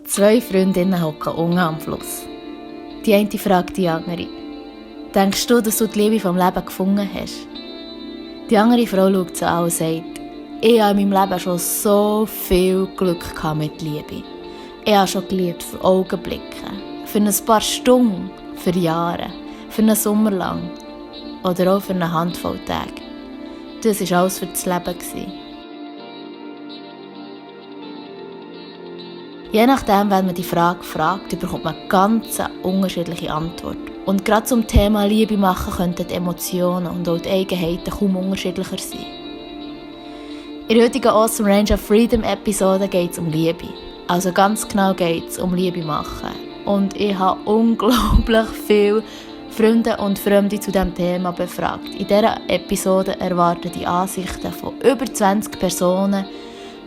Zwei Freundinnen hocken unten am Fluss. Die eine fragt die andere: «Denkst du, dass du die Liebe vom Leben gefunden hast?» Die andere Frau schaut sie an und sagt: «Ich habe in meinem Leben schon so viel Glück mit Liebe. Ich habe schon geliebt für Augenblicke, für ein paar Stunden, für Jahre, für einen Sommer lang oder auch für eine Handvoll Tage. Das war alles für das Leben.» Je nachdem, wenn man die Frage fragt, bekommt man ganz unterschiedliche Antworten. Und gerade zum Thema Liebe machen könnten die Emotionen und auch die Eigenheiten kaum unterschiedlicher sein. In der heutigen Awesome Range of Freedom Episode geht es um Liebe. Also ganz genau geht es um Liebe machen. Und ich habe unglaublich viele Freunde und Fremde zu diesem Thema befragt. In dieser Episode erwarten die Ansichten von über 20 Personen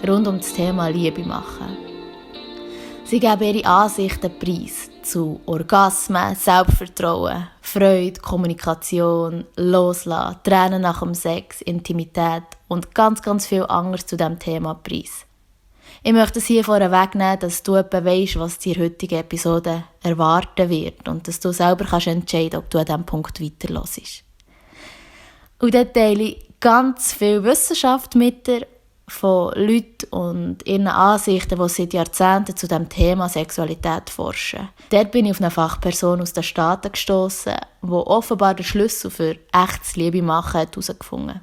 rund um das Thema Liebe machen. Sie geben ihre Ansichten preis zu Orgasmen, Selbstvertrauen, Freude, Kommunikation, Loslassen, Tränen nach dem Sex, Intimität und ganz viel anderes zu diesem Thema preis. Ich möchte es hier vorweg wegnehmen, dass du etwa weisst, was dir heutige Episode erwarten wird und dass du selber kannst entscheiden, ob du an diesem Punkt weiterhörst. Und dann teile ich ganz viel Wissenschaft mit dir von Leuten und ihren Ansichten, die seit Jahrzehnten zu dem Thema Sexualität forschen. Dort bin ich auf eine Fachperson aus den Staaten gestossen, die offenbar den Schlüssel für echtes Liebe machen hat herausgefunden.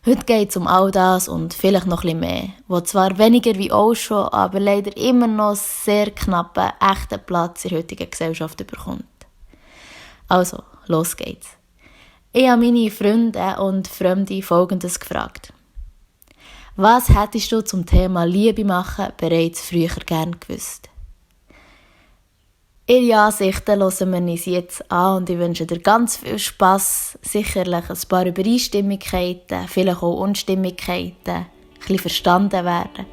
Heute geht es um all das und vielleicht noch etwas mehr, wo zwar weniger wie auch schon, aber leider immer noch sehr knappen echten Platz in der heutigen Gesellschaft bekommt. Also, los geht's. Ich habe meine Freunde und Fremde Folgendes gefragt: Was hättest du zum Thema Liebe machen bereits früher gern gewusst? Ihre Ansichten hören wir uns jetzt an und ich wünsche dir ganz viel Spass, sicherlich ein paar Übereinstimmigkeiten, vielleicht auch Unstimmigkeiten, ein bisschen verstanden werden,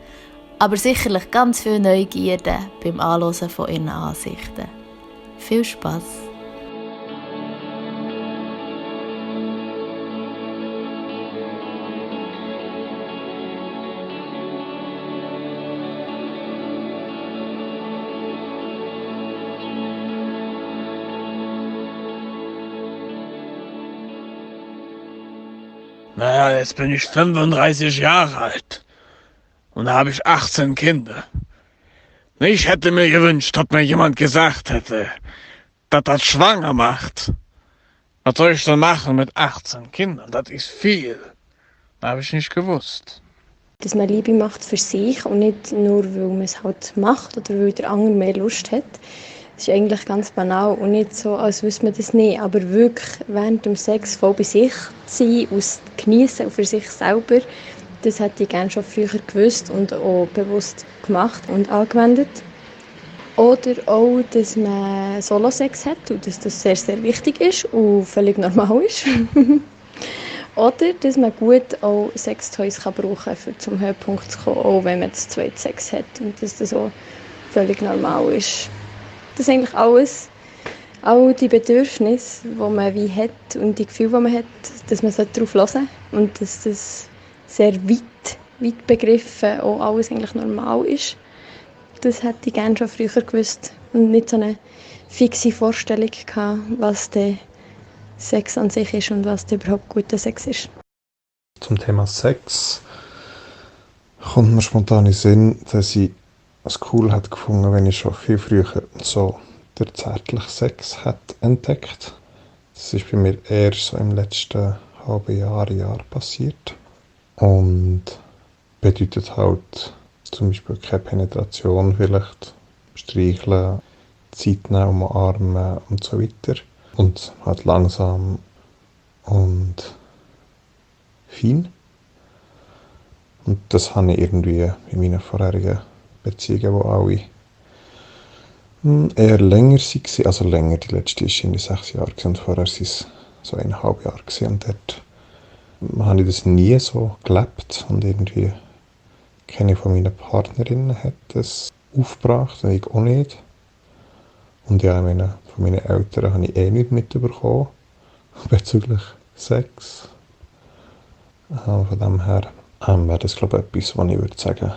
aber sicherlich ganz viel Neugierde beim Anhören von ihren Ansichten. Viel Spass! Naja, jetzt bin ich 35 Jahre alt und da habe ich 18 Kinder. Ich hätte mir gewünscht, dass mir jemand gesagt hätte, dass das schwanger macht. Was soll ich denn machen mit 18 Kindern? Das ist viel. Das habe ich nicht gewusst. Dass man Liebe macht für sich und nicht nur, weil man es halt macht oder weil der andere mehr Lust hat. Das ist eigentlich ganz banal und nicht so, als wüsste man das nicht. Aber wirklich während dem Sex voll bei sich sein, genießen und für sich selber, das hätte ich gerne schon früher gewusst und auch bewusst gemacht und angewendet. Oder auch, dass man Solo-Sex hat und dass das sehr wichtig ist und völlig normal ist. Oder dass man gut auch Sextoys brauchen kann, um zum Höhepunkt zu kommen, auch wenn man zu zweit Sex hat und dass das auch völlig normal ist. Das ist eigentlich alles, all die Bedürfnisse, die man wie hat und die Gefühle, die man hat, dass man darauf hören sollte und dass das sehr weit begriffen auch alles eigentlich normal ist. Das hätte ich gerne schon früher gewusst und nicht so eine fixe Vorstellung gehabt, was der Sex an sich ist und was der überhaupt guter Sex ist. Zum Thema Sex kommt mir spontan in den Sinn, dass ich es cool hat gefunden, wenn ich schon viel früher so den zärtlichen Sex hat entdeckt. Das ist bei mir eher so im letzten halben Jahr passiert. Und bedeutet halt zum Beispiel keine Penetration vielleicht, streicheln, Zeit nehmen, umarmen und so weiter. Und halt langsam und fein. Und das habe ich irgendwie in meinen vorherigen Beziehungen, die alle eher länger waren. Also länger, die letzte war in 6 Jahren und vorher waren es so 1,5 Jahre. Und dort habe ich das nie so gelebt. Und irgendwie keine von meinen Partnerinnen hat das aufgebracht, ich auch nicht. Und ja, von meinen Eltern habe ich nichts mitbekommen bezüglich Sex. Von dem her wäre das, glaube ich, etwas, was ich würde sagen,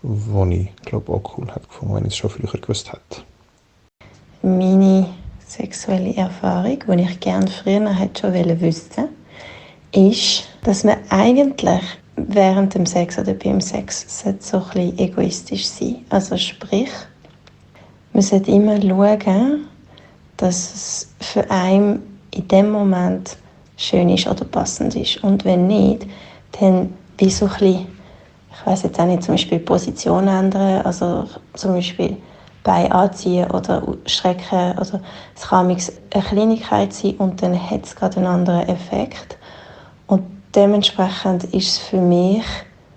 was ich glaube auch cool hätte gefunden, wenn ich es schon früher gewusst hätte. Meine sexuelle Erfahrung, die ich gerne früher hätte schon wissen, ist, dass man eigentlich während dem Sex oder beim Sex so ein bisschen egoistisch sein. Also sprich, man sollte immer schauen, dass es für einen in dem Moment schön ist oder passend ist. Und wenn nicht, dann wie so ein bisschen, ich weiss jetzt auch nicht, zum Beispiel Position ändern, also zum Beispiel Beine anziehen oder strecken. Oder es kann eine Kleinigkeit sein und dann hat es gerade einen anderen Effekt. Und dementsprechend ist es für mich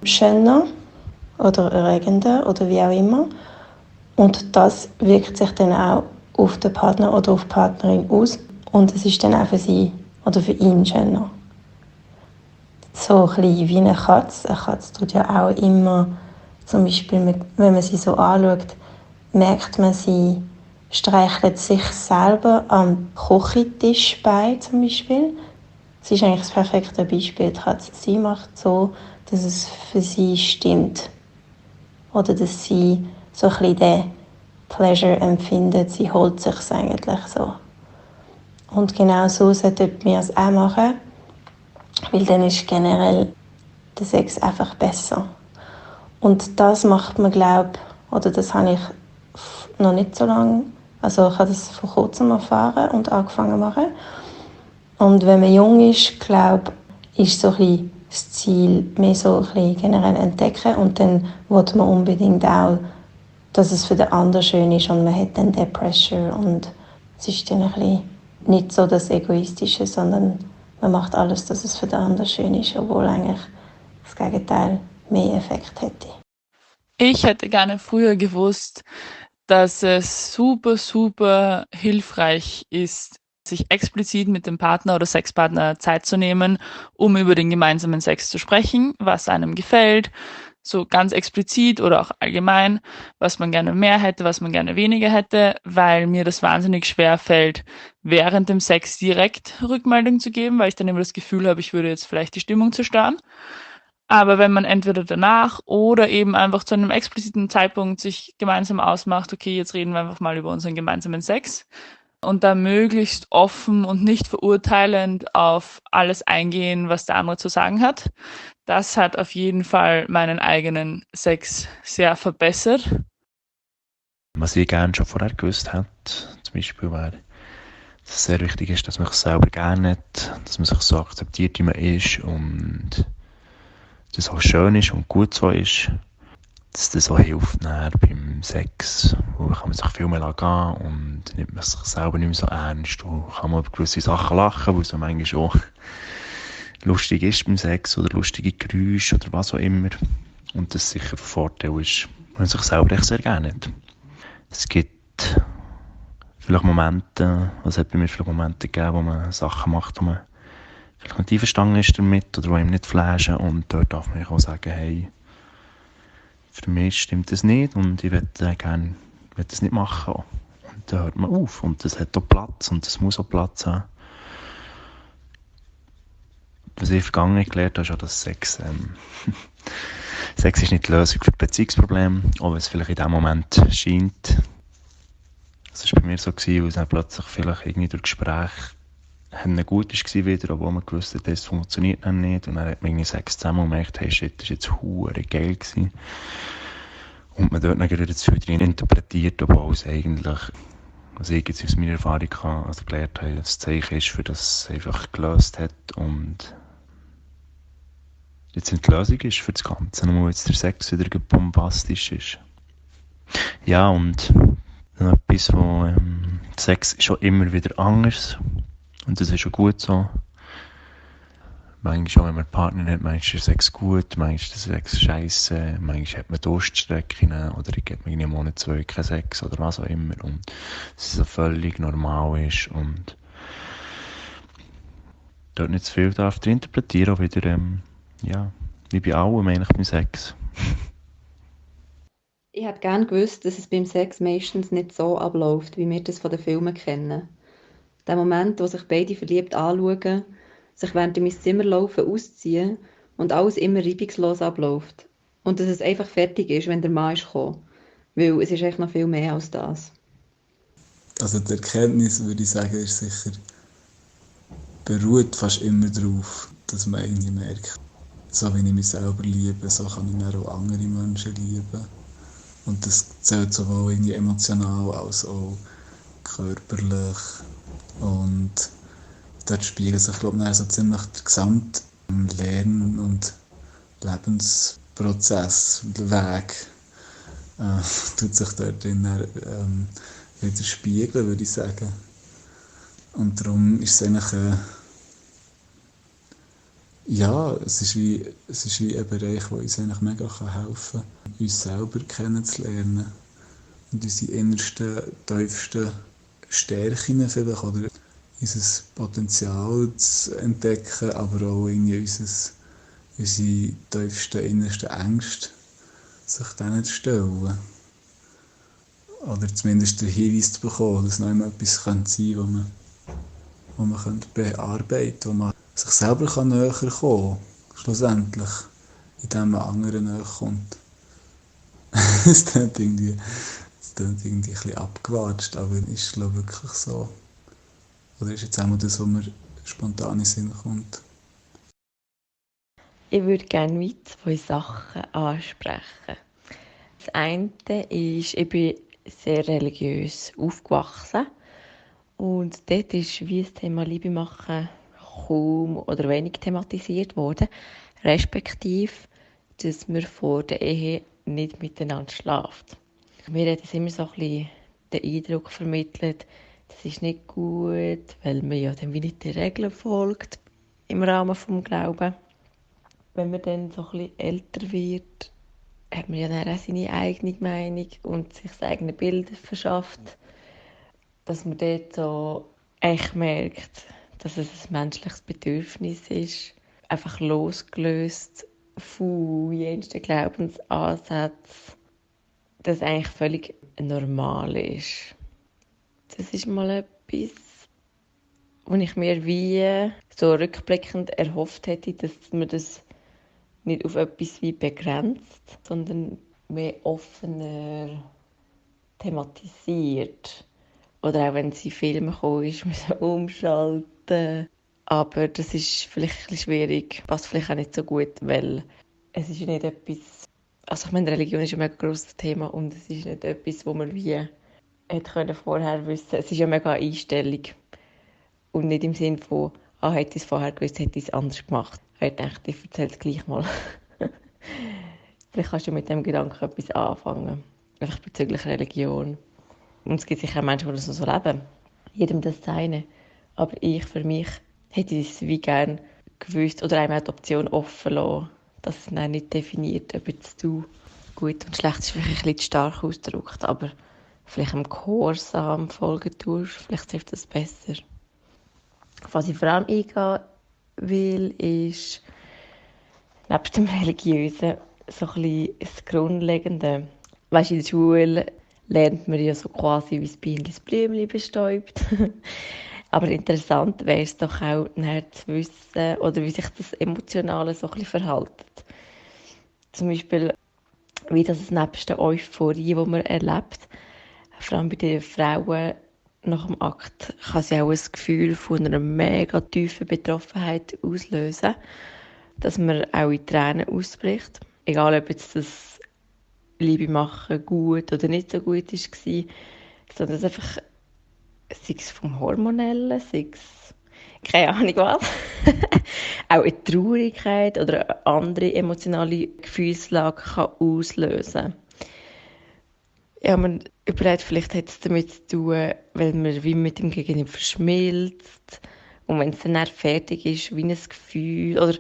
schöner oder erregender oder wie auch immer. Und das wirkt sich dann auch auf den Partner oder auf die Partnerin aus. Und es ist dann auch für sie oder für ihn schöner. So ein bisschen wie eine Katze. Eine Katze tut ja auch immer, zum Beispiel, wenn man sie so anschaut, merkt man, sie streichelt sich selber am Küchentisch bei, zum Beispiel. Sie ist eigentlich das perfekte Beispiel. Die Katze, sie macht so, dass es für sie stimmt. Oder dass sie so ein bisschen den Pleasure empfindet. Sie holt sich eigentlich so. Und genau so sollten wir es auch machen, weil dann ist generell der Sex einfach besser. Und das macht man, glaube ich, oder das habe ich noch nicht so lange, also ich habe das vor kurzem erfahren und angefangen zu machen. Und wenn man jung ist, glaube ich, ist so ein bisschen das Ziel, mehr so ein bisschen generell entdecken und dann will man unbedingt auch, dass es für den anderen schön ist und man hat dann den Pressure und es ist dann ein bisschen nicht so das Egoistische, sondern man macht alles, dass es für den anderen schön ist, obwohl eigentlich das Gegenteil mehr Effekt hätte. Ich hätte gerne früher gewusst, dass es super, super hilfreich ist, sich explizit mit dem Partner oder Sexpartner Zeit zu nehmen, um über den gemeinsamen Sex zu sprechen, was einem gefällt, so ganz explizit oder auch allgemein, was man gerne mehr hätte, was man gerne weniger hätte, weil mir das wahnsinnig schwer fällt, während dem Sex direkt Rückmeldung zu geben, weil ich dann immer das Gefühl habe, ich würde jetzt vielleicht die Stimmung zerstören. Aber wenn man entweder danach oder eben einfach zu einem expliziten Zeitpunkt sich gemeinsam ausmacht, okay, jetzt reden wir einfach mal über unseren gemeinsamen Sex und da möglichst offen und nicht verurteilend auf alles eingehen, was der andere zu sagen hat, das hat auf jeden Fall meinen eigenen Sex sehr verbessert. Was ich gerne schon vorher gewusst hätte, zum Beispiel wäre, dass es sehr wichtig ist, dass man sich selber gerne hat, dass man sich so akzeptiert, wie man ist und dass es auch schön ist und gut so ist, dass das auch hilft beim Sex, wo kann man sich viel mehr gehen und nimmt man sich selber nicht mehr so ernst und kann man über gewisse Sachen lachen, weil es manchmal auch lustig ist beim Sex oder lustige Geräusche oder was auch immer und das sicher ein Vorteil ist, wenn man sich selber echt sehr gerne hat. Es gibt vielleicht Momente, es hat bei mir viele Momente gegeben, wo man Sachen macht, wo man vielleicht nicht einverstanden ist damit oder die einem nicht flashen und dort darf man auch sagen, hey, für mich stimmt das nicht und ich möchte gerne das nicht machen. Und da hört man auf und das hat auch Platz und das muss auch Platz haben. Was ich in der Vergangenheit gelernt habe, ist auch, dass Sex ist nicht die Lösung für Beziehungsprobleme, auch wenn es vielleicht in dem Moment scheint. Das war bei mir so, weil es dann plötzlich vielleicht irgendwie durch Gespräche gut war wieder, obwohl man gewusst hat, das funktioniert dann nicht. Und dann hat man irgendwie Sex zusammen und gemerkt, hey shit, das war jetzt verdammt geil gewesen. Und man dort dann wieder das viel drin interpretiert, obwohl es eigentlich, was ich jetzt aus meiner Erfahrung gelernt habe, das Zeichen ist, für das es einfach gelöst hat und jetzt nicht die Lösung ist für das Ganze, nur jetzt der Sex wieder bombastisch ist. Ja, und noch etwas, wo Sex ist schon immer wieder anders. Und das ist schon gut so. Manchmal auch, wenn man einen Partner hat, manchmal ist der Sex gut, manchmal ist der Sex scheisse, manchmal hat man Durststrecken oder ich gebe mir einen Monat, 2 keinen Sex oder was auch immer. Und dass es so völlig normal ist und dort nicht zu viel darf interpretieren, auch wieder, wie bei allem eigentlich beim Sex. Ich hätte gerne gewusst, dass es beim Sex meistens nicht so abläuft, wie wir das von den Filmen kennen. Der Moment, wo sich beide verliebt anschauen, sich während in mein Zimmer laufen, ausziehen und alles immer reibungslos abläuft. Und dass es einfach fertig ist, wenn der Mann ist gekommen. Weil es ist echt noch viel mehr als das. Also die Erkenntnis, würde ich sagen, ist sicher, beruht fast immer darauf, dass man irgendwie merkt, so wie ich mich selber liebe, so kann ich dann auch andere Menschen lieben. Und das zählt sowohl irgendwie emotional als auch körperlich. Und dort spiegelt sich, glaube ich, so ziemlich der gesamte Lern- und Lebensprozess, der Weg, tut sich dort wieder spiegeln, würde ich sagen. Und darum ist es eigentlich es ist wie ein Bereich, der uns eigentlich mega helfen kann, uns selber kennenzulernen und unsere innersten, tiefsten Stärken vielleicht oder unser Potenzial zu entdecken, aber auch irgendwie unsere tiefsten, innersten Ängste sich denen zu stellen. Oder zumindest den Hinweis zu bekommen, dass noch immer etwas sein könnte, was man bearbeiten könnte, wo man sich selber näher kommen kann, schlussendlich, indem man anderen näher kommt. Das klingt irgendwie ein bisschen abgewatscht, aber ist, glaube ich, wirklich so. Oder ist jetzt auch mal das, was mir spontan in den Sinn kommt? Ich würde gerne zwei Sachen ansprechen. Das eine ist, ich bin sehr religiös aufgewachsen und dort ist wie das Thema Liebe machen kaum oder wenig thematisiert worden, respektive, dass man vor der Ehe nicht miteinander schläft. Mir hat es immer so ein bisschen den Eindruck vermittelt, das ist nicht gut, weil man ja dann wie nicht den Regeln folgt im Rahmen des Glaubens. Wenn man dann so ein bisschen älter wird, hat man ja dann auch seine eigene Meinung und sich das eigene Bild verschafft, dass man dort so echt merkt, dass es ein menschliches Bedürfnis ist, einfach losgelöst von jensten Glaubensansätzen, das eigentlich völlig normal ist. Das ist mal etwas, wo ich mir wie so rückblickend erhofft hätte, dass man das nicht auf etwas wie begrenzt, sondern mehr offener thematisiert. Oder auch wenn sie Filme kommen, ist man so umschalten. Aber das ist vielleicht ein bisschen schwierig, passt vielleicht auch nicht so gut, weil es ist nicht etwas, also ich meine, Religion ist ein mega grosses Thema und es ist nicht etwas, wo man wie hätte vorher wissen können. Es ist ja mega eine Einstellung und nicht im Sinne von, hätte ich es vorher gewusst, hätte ich es anders gemacht. Ich dachte, ich erzähle es gleich mal. Vielleicht kannst du mit dem Gedanken etwas anfangen, einfach bezüglich Religion. Und es gibt sicher auch Menschen, die das so leben. Jedem das seine. Aber ich für mich hätte es wie gerne gewusst oder einmal die Option offen lassen, dass es dann nicht definiert, ob jetzt du gut und schlecht ist, vielleicht ein bisschen stark ausgedrückt, aber vielleicht im Gehorsam folgen tust, vielleicht hilft das besser. Was ich vor allem eingehen will, ist neben dem Religiösen so ein bisschen das Grundlegende. Weißt, in der Schule lernt man ja so quasi, wie das Bienen das Blümchen bestäubt. Aber interessant wäre es doch auch, nachher zu wissen, oder wie sich das Emotionale so ein bisschen verhält. Zum Beispiel, wie das nebst der Euphorie, die man erlebt, vor allem bei den Frauen nach dem Akt, kann sie auch ein Gefühl von einer mega tiefen Betroffenheit auslösen, dass man auch in Tränen ausbricht. Egal, ob jetzt das Liebe machen gut oder nicht so gut war, sondern es einfach, sei es vom Hormonellen, sei es keine Ahnung was, auch eine Traurigkeit oder eine andere emotionale Gefühlslage kann auslösen. Ja, man überlegt, vielleicht hat es damit zu tun, weil man wie mit dem Gegenüber verschmilzt und wenn es dann fertig ist, wie ein Gefühl oder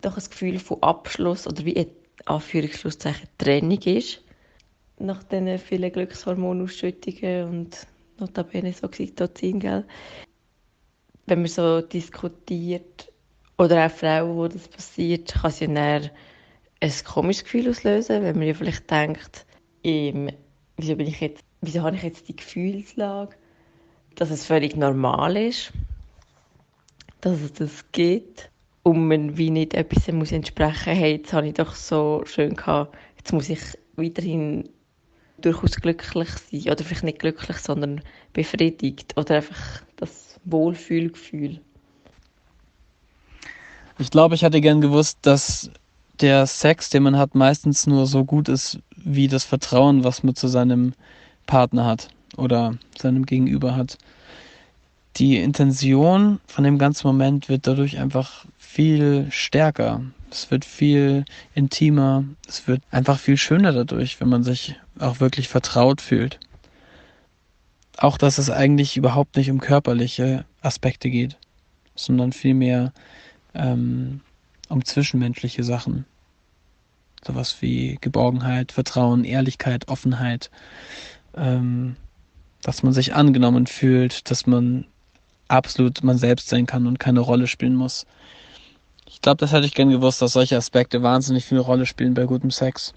doch ein Gefühl von Abschluss oder wie ein Anführungsschlusszeichen Trennung ist, nach diesen vielen Glückshormonausschüttungen und notabene so Oxytocin, gell? Wenn man so diskutiert, oder auch Frauen, wo das passiert, kann es ja dann ein komisches Gefühl auslösen, wenn man ja vielleicht denkt, wieso habe ich jetzt die Gefühlslage, dass es völlig normal ist, dass es das gibt. und man wie nicht etwas muss entsprechen muss, hey, jetzt habe ich doch so schön gehabt, jetzt muss ich weiterhin durchaus glücklich sein. Oder vielleicht nicht glücklich, sondern befriedigt. Oder einfach das Wohlfühlgefühl. Ich glaube, ich hätte gern gewusst, dass der Sex, den man hat, meistens nur so gut ist, wie das Vertrauen, was man zu seinem Partner hat oder seinem Gegenüber hat. Die Intention von dem ganzen Moment wird dadurch einfach viel stärker. Es wird viel intimer. Es wird einfach viel schöner dadurch, wenn man sich auch wirklich vertraut fühlt. Auch, dass es eigentlich überhaupt nicht um körperliche Aspekte geht, sondern vielmehr um zwischenmenschliche Sachen. Sowas wie Geborgenheit, Vertrauen, Ehrlichkeit, Offenheit. Dass man sich angenommen fühlt, dass man absolut man selbst sein kann und keine Rolle spielen muss. Ich glaube, das hätte ich gern gewusst, dass solche Aspekte wahnsinnig viel Rolle spielen bei gutem Sex.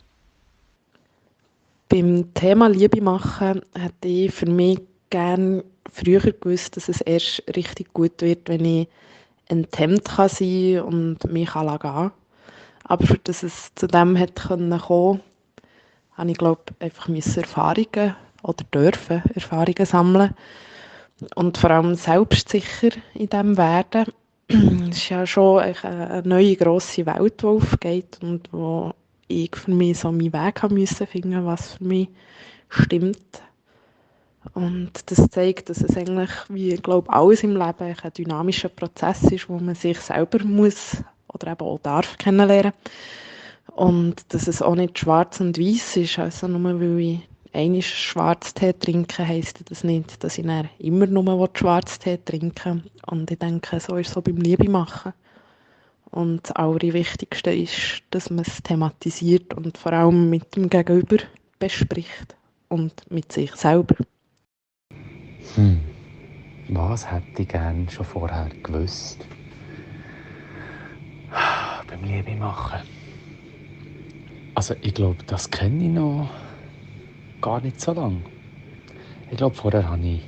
Beim Thema Liebe machen hätte ich für mich gerne früher gewusst, dass es erst richtig gut wird, wenn ich enthemmt kann sein und mich gehen lassen. Aber für dass es zu dem hätte kommen können, habe ich, glaube einfach Erfahrungen oder dürfen Erfahrungen sammeln. Und vor allem selbstsicher in dem werden. Es ist ja schon eine neue grosse Welt, die aufgeht und wo ich für mich so meinen Weg haben müssen finden, was für mich stimmt. Und das zeigt, dass es eigentlich, wie ich glaube, alles im Leben ein dynamischer Prozess ist, wo man sich selber muss oder eben auch darf kennenlernen. Und dass es auch nicht schwarz und weiß ist, also nur weil ich einmal Schwarztee trinke, heisst das nicht, dass ich dann immer nur Schwarztee trinke. Und ich denke, so ist es so beim Liebe machen. Und das Allerwichtigste ist, dass man es thematisiert und vor allem mit dem Gegenüber bespricht und mit sich selber. Was hätte ich gerne schon vorher gewusst? Beim Liebe machen. Also ich glaube, das kenne ich noch gar nicht so lange. Ich glaube, vorher habe ich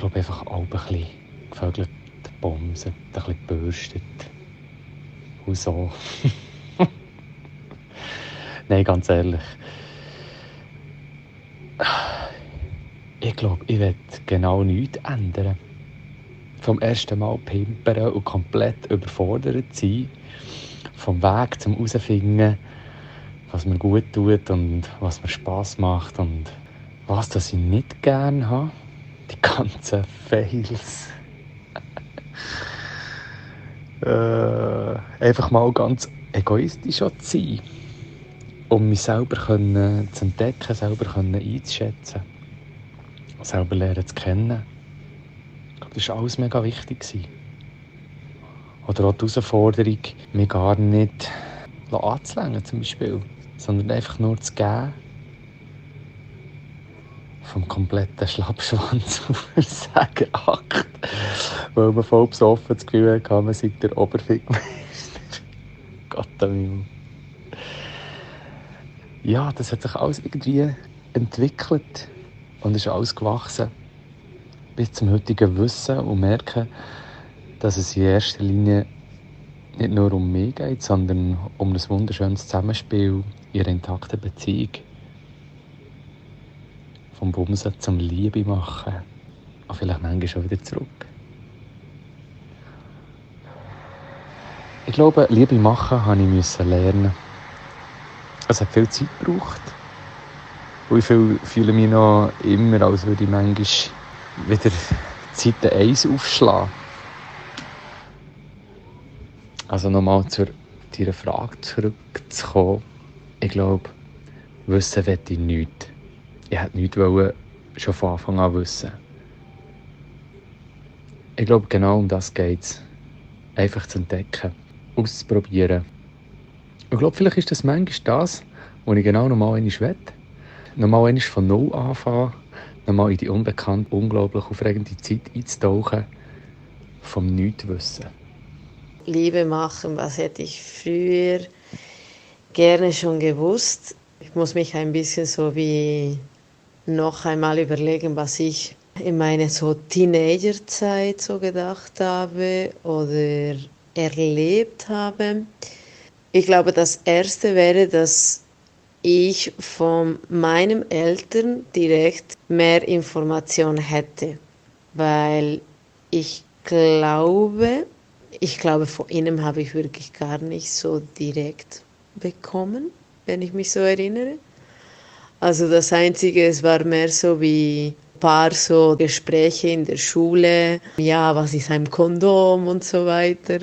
einfach auch ein bisschen gevögelt, gebomset, ein bisschen gebürstet. Und so. Nein, ganz ehrlich. Ich glaube, ich will genau nichts ändern. Vom ersten Mal pimpern und komplett überfordert sein. Vom Weg zum Herausfinden, was mir gut tut und was mir Spass macht und was das ich nicht gerne habe. Die ganzen Fails. Einfach mal ganz egoistisch zu sein. Um mich selber zu entdecken, selber einzuschätzen. Selber lernen zu kennen. Ich glaube, das war alles mega wichtig. Oder auch die Herausforderung, mich gar nicht anzulängen zum Beispiel, sondern einfach nur zu geben. Vom kompletten Schlappschwanz auf Versagen-Akt. Weil man voll besoffen das Gefühl hatte, man sei der Oberfickmeister. Gott sei Ja, das hat sich alles irgendwie entwickelt und ist alles gewachsen. Bis zum heutigen Wissen und merken, dass es in erster Linie nicht nur um mich geht, sondern um ein wunderschönes Zusammenspiel in einer intakten Beziehung. Vom Bumsen zum Liebe machen. Und vielleicht manchmal schon wieder zurück. Ich glaube, Liebe machen musste ich lernen. Es hat viel Zeit gebraucht. Und ich fühle mich noch immer, als würde ich manchmal wieder Seite 1 aufschlagen. Also nochmal zu deiner Frage zurückzukommen. Ich glaube, wissen will ich nichts. Ich hätte nichts schon von Anfang an wissen. Ich glaube, genau um das geht es. Einfach zu entdecken, auszuprobieren. Ich glaube, vielleicht ist das manchmal das, was ich genau nochmal einmal will. Nochmal einmal von Null anfangen, nochmal in die unbekannte, unglaublich aufregende Zeit einzutauchen, vom Nichtwissen. Liebe machen, was hätte ich früher gerne schon gewusst. Ich muss mich ein bisschen so wie noch einmal überlegen, was ich in meiner so Teenagerzeit so gedacht habe oder erlebt habe. Ich glaube, das Erste wäre, dass ich von meinen Eltern direkt mehr Information hätte, weil ich glaube, von ihnen habe ich wirklich gar nicht so direkt bekommen, wenn ich mich so erinnere. Also das Einzige, es war mehr so wie ein paar so Gespräche in der Schule, ja, was ist ein Kondom und so weiter.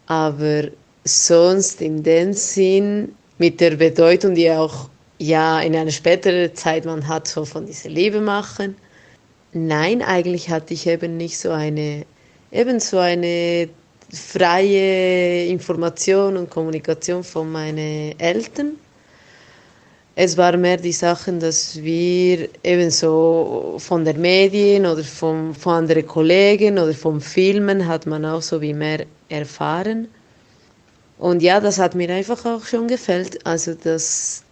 Aber sonst in dem Sinn, mit der Bedeutung, die auch ja in einer späteren Zeit man hat, so von dieser Liebe machen. Nein, eigentlich hatte ich eben nicht so eine freie Information und Kommunikation von meinen Eltern. Es war mehr die Sachen, dass wir eben so von den Medien oder von anderen Kollegen oder vom Filmen hat man auch so wie mehr erfahren. Und ja, das hat mir einfach auch schon gefällt. Also das,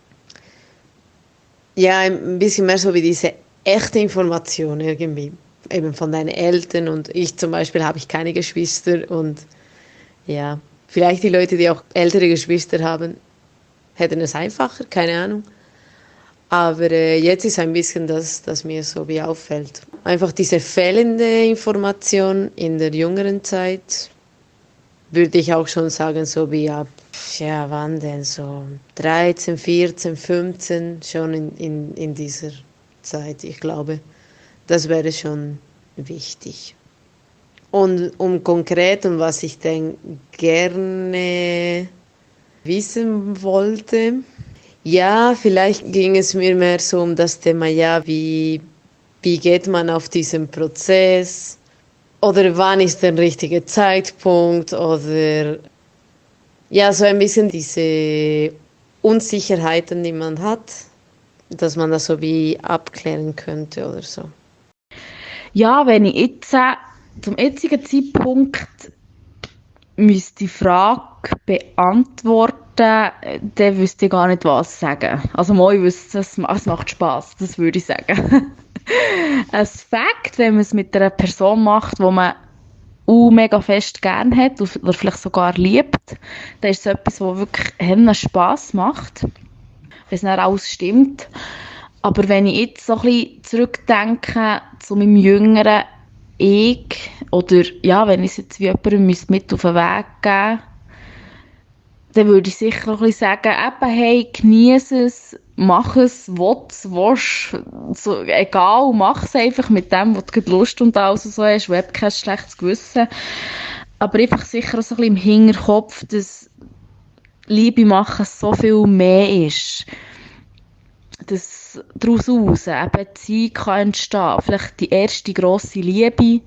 ja, ein bisschen mehr so wie diese echte Information irgendwie. Eben von deinen Eltern und ich zum Beispiel habe ich keine Geschwister und ja, vielleicht die Leute, die auch ältere Geschwister haben, hätten es einfacher, keine Ahnung. Aber jetzt ist ein bisschen das mir so wie auffällt. Einfach diese fehlende Information in der jüngeren Zeit, würde ich auch schon sagen, so wie ab, ja, wann denn, so 13, 14, 15, schon in dieser Zeit, ich glaube, das wäre schon wichtig. Und konkret, was ich denn gerne wissen wollte, ja, vielleicht ging es mir mehr so um das Thema, ja, wie geht man auf diesen Prozess oder wann ist der richtige Zeitpunkt oder ja, so ein bisschen diese Unsicherheiten, die man hat, dass man das so wie abklären könnte oder so. Ja, wenn ich jetzt zum jetzigen Zeitpunkt müsste die Frage beantworten, dann wüsste ich gar nicht, was sagen. Also mal, ich wüsste, es macht Spass, das würde ich sagen. Ein Fakt, wenn man es mit einer Person macht, die man mega fest gern hat oder vielleicht sogar liebt, dann ist es etwas, was wirklich Spass macht, wenn es dann alles stimmt. Aber wenn ich jetzt so ein bisschen zurückdenke zu meinem jüngeren Ich, oder ja, wenn ich es jetzt wie jemandem mit auf den Weg geben müsste, dann würde ich sicher ein bisschen sagen, eben, hey, genieße es, mach es, willst, so, egal, mach es einfach mit dem, was du Lust und alles so hast, du hast kein schlechtes Gewissen. Aber einfach sicher so ein bisschen im Hinterkopf, dass Liebe machen so viel mehr ist. Dass daraus eine Beziehung kann entstehen. Vielleicht die erste grosse Liebe, die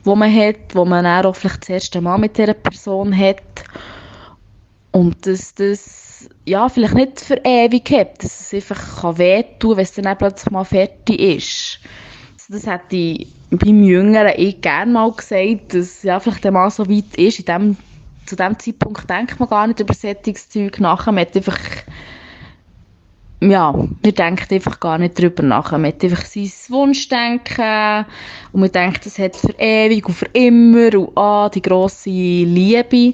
man hat, wo man dann auch vielleicht das erste Mal mit dieser Person hat. Und dass das ja, vielleicht nicht für ewig hat, dass es einfach wehtun kann, wenn es dann plötzlich mal fertig ist. Das hätte ich beim Jüngeren gerne mal gesagt, dass ja, vielleicht mal so weit ist. Zu diesem Zeitpunkt denkt man gar nicht über solches Zeug nach. Man hat einfach, ja, man denkt einfach gar nicht darüber nach. Man hat einfach sein Wunschdenken und man denkt, das hat für ewig und für immer und die grosse Liebe.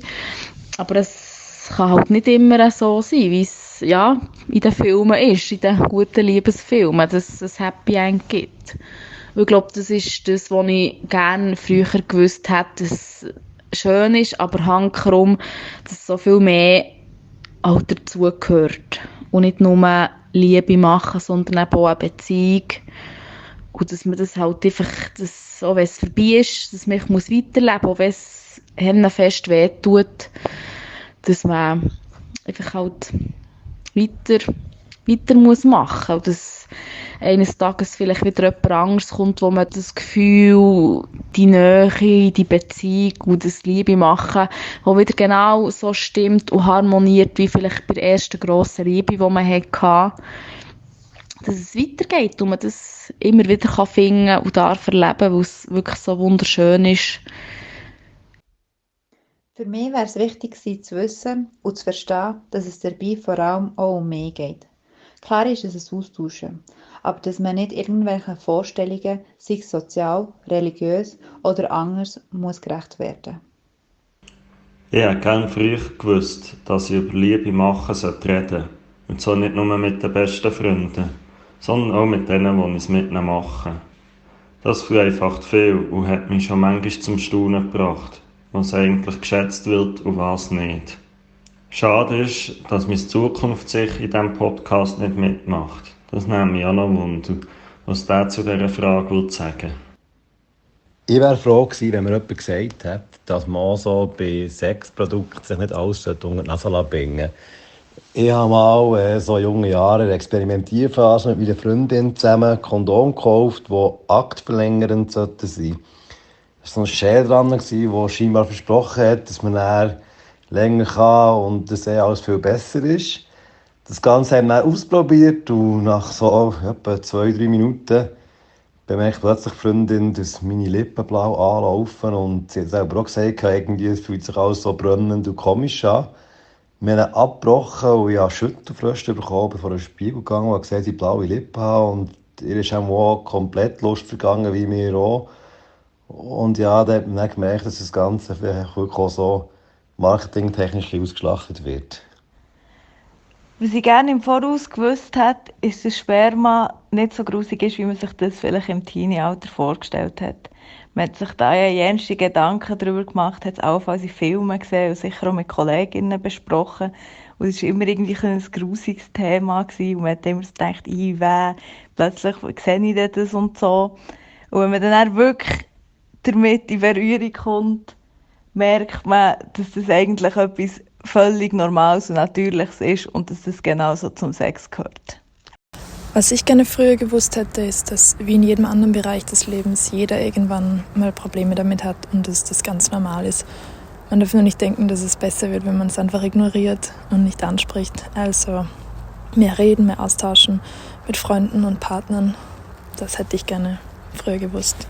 Aber es kann halt nicht immer so sein, wie es ja, in den Filmen ist, in den guten Liebesfilmen, dass es Happy End gibt. Und ich glaube, das ist das, was ich gerne früher gewusst hätte, dass es schön ist, aber hankerum, dass so viel mehr auch dazugehört. Und nicht nur Liebe machen, sondern eben auch eine Beziehung. Und dass man das halt einfach, dass, auch wenn es vorbei ist, dass man weiterleben muss, auch wenn es fest wehtut, dass man einfach halt weiter muss machen. Und dass eines Tages vielleicht wieder jemand anderes kommt, wo man das Gefühl, die Nähe, die Beziehung und das Liebe machen, wo wieder genau so stimmt und harmoniert, wie vielleicht bei der ersten grossen Liebe, die man hatte. Dass es weitergeht und man das immer wieder finden kann und darf erleben, weil es wirklich so wunderschön ist. Für mich wäre es wichtig gewesen, zu wissen und zu verstehen, dass es dabei vor allem auch um mehr geht. Klar ist es ein Austauschen, aber dass man nicht irgendwelchen Vorstellungen, sei es sozial, religiös oder anders, muss gerecht werden. Ich hätte gerne früher gewusst, dass ich über Liebe machen reden sollte. Und zwar nicht nur mit den besten Freunden, sondern auch mit denen, die es mit ihnen machen. Das vereinfacht viel und hat mich schon manchmal zum Staunen gebracht, was eigentlich geschätzt wird und was nicht. Schade ist, dass meine Zukunft sich in diesem Podcast nicht mitmacht. Das nimmt mich auch noch Wunder, was der zu dieser Frage sagen will. Ich wäre froh gewesen, wenn mir jemand gesagt hätte, dass man auch so bei Sexprodukten sich nicht alles unter die Nase bringen sollte. Ich habe mal so junge Jahre in der Experimentierphase mit meiner Freundin zusammen Kondom gekauft, die aktverlängernd sein sollten. Es war so ein Schäl dran, das scheinbar versprochen hat, dass man dann länger kann und das alles viel besser ist. Das Ganze haben wir dann ausprobiert und nach so etwa 2-3 Minuten bemerkt plötzlich die Freundin, dass meine Lippen blau anlaufen und sie hat selber auch gesagt, irgendwie, es fühlt sich alles so brennend und komisch an. Wir haben abgebrochen und ich habe Schüttelfröste bekommen, bevor ich in den Spiegel gegangen bin und gesehen, dass ich blaue Lippen habe und ihr ist auch komplett Lust vergangen, wie mir auch. Und ja, da hat man dann gemerkt, dass das Ganze vielleicht wirklich auch so marketingtechnisch ausgeschlachtet wird. Was ich gerne im Voraus gewusst hätte, ist, dass Sperma nicht so grusig ist, wie man sich das vielleicht im Teenie-Alter vorgestellt hat. Man hat sich da ja jenste Gedanken darüber gemacht, hat es allenfalls in Filmen gesehen und sicher auch mit Kolleginnen besprochen. Und es war immer irgendwie ein grusiges Thema gewesen. Und man hat immer so gedacht, plötzlich sehe ich das und so. Und wenn man dann wirklich damit in Berührung kommt, merkt man, dass das eigentlich etwas völlig Normales und Natürliches ist und dass das genauso zum Sex gehört. Was ich gerne früher gewusst hätte, ist, dass wie in jedem anderen Bereich des Lebens jeder irgendwann mal Probleme damit hat und dass das ganz normal ist. Man darf nur nicht denken, dass es besser wird, wenn man es einfach ignoriert und nicht anspricht. Also mehr reden, mehr austauschen mit Freunden und Partnern. Das hätte ich gerne früher gewusst.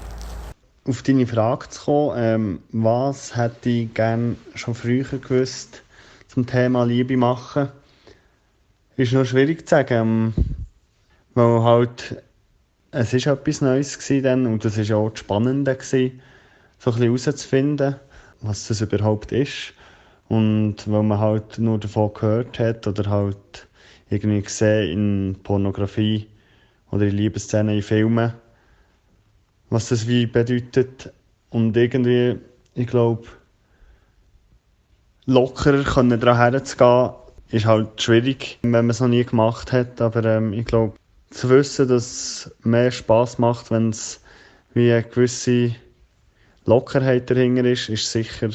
Auf deine Frage zu kommen, was hätte ich gerne schon früher gewusst zum Thema Liebe machen, ist noch schwierig zu sagen, weil halt, es ist etwas Neues gewesen dann, und das war auch das Spannende gewesen, so ein bisschen herauszufinden, was das überhaupt ist, und weil man halt nur davon gehört hat oder halt irgendwie gesehen in Pornografie oder in Liebesszenen in Filmen, was das wie bedeutet. Und irgendwie, ich glaube, lockerer daran herzugehen, ist halt schwierig, wenn man es noch nie gemacht hat. Aber ich glaube, zu wissen, dass es mehr Spass macht, wenn es wie eine gewisse Lockerheit dahinter ist sicher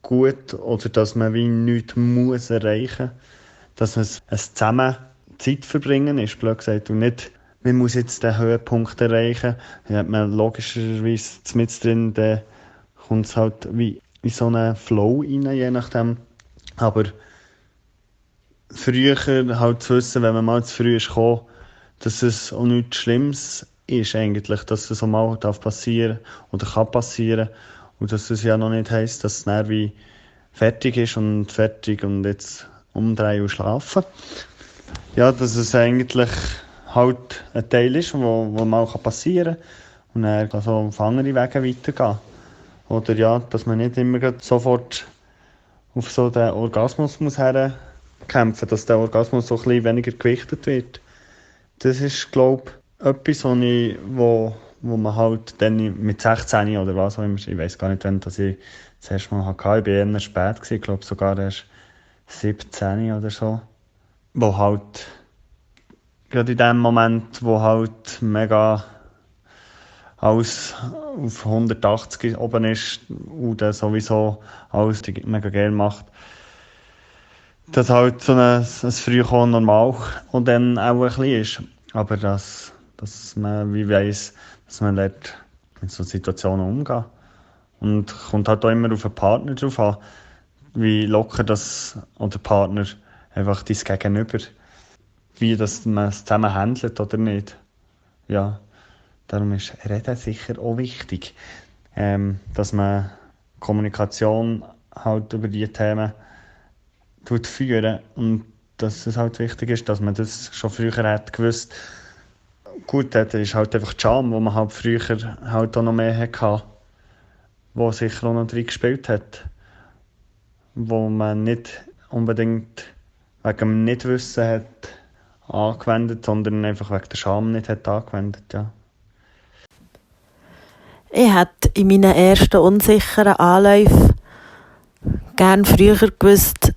gut. Oder dass man wie nichts muss erreichen muss. Dass man es zusammen Zeit verbringen ist, blöd gesagt, und nicht, man muss jetzt den Höhepunkt erreichen. Dann hat man logischerweise mit drin, dann kommt es halt wie in so einen Flow rein, je nachdem. Aber früher halt zu wissen, wenn man mal zu früh ist gekommen, dass es auch nichts Schlimmes ist eigentlich, dass es auch mal passieren darf oder kann passieren. Und dass es ja noch nicht heisst, dass es dann wie fertig ist und jetzt umdrehen und schlafen. Ja, dass es eigentlich halt ein Teil ist, wo mal passieren kann und dann kann so auf andere Wege weitergehen. Oder ja, dass man nicht immer sofort auf so den Orgasmus muss herkämpfen, dass der Orgasmus so ein bisschen weniger gewichtet wird. Das ist, glaube ich, etwas, wo man halt dann mit 16 oder was auch immer, ich weiß gar nicht, wann dass ich das erste Mal hatte, ich war eher spät gewesen, ich glaube sogar erst 17 oder so, wo halt gerade in dem Moment, wo halt mega alles auf 180 oben ist und dann sowieso alles mega gerne macht, dass halt so ein Frühkommen normal und dann auch ein bisschen ist. Aber dass man wie weiss, dass man lernt, mit so Situationen umgehen. Und kommt halt auch immer auf den Partner drauf an, wie locker das oder der Partner einfach dein Gegenüber, wie das man es zusammen handelt oder nicht. Ja, darum ist Reden sicher auch wichtig, dass man Kommunikation halt über diese Themen führen und dass es halt wichtig ist, dass man das schon früher hat gewusst. Gut, das ist halt einfach die Charme, wo man halt früher halt auch noch mehr hatte, wo sicher auch noch drin gespielt hat. wo man nicht unbedingt wegen dem Nichtwissen hat angewendet, sondern einfach wegen der Scham nicht hat angewendet, ja. Ich hätte in meinen ersten unsicheren Anläufen gerne früher gewusst,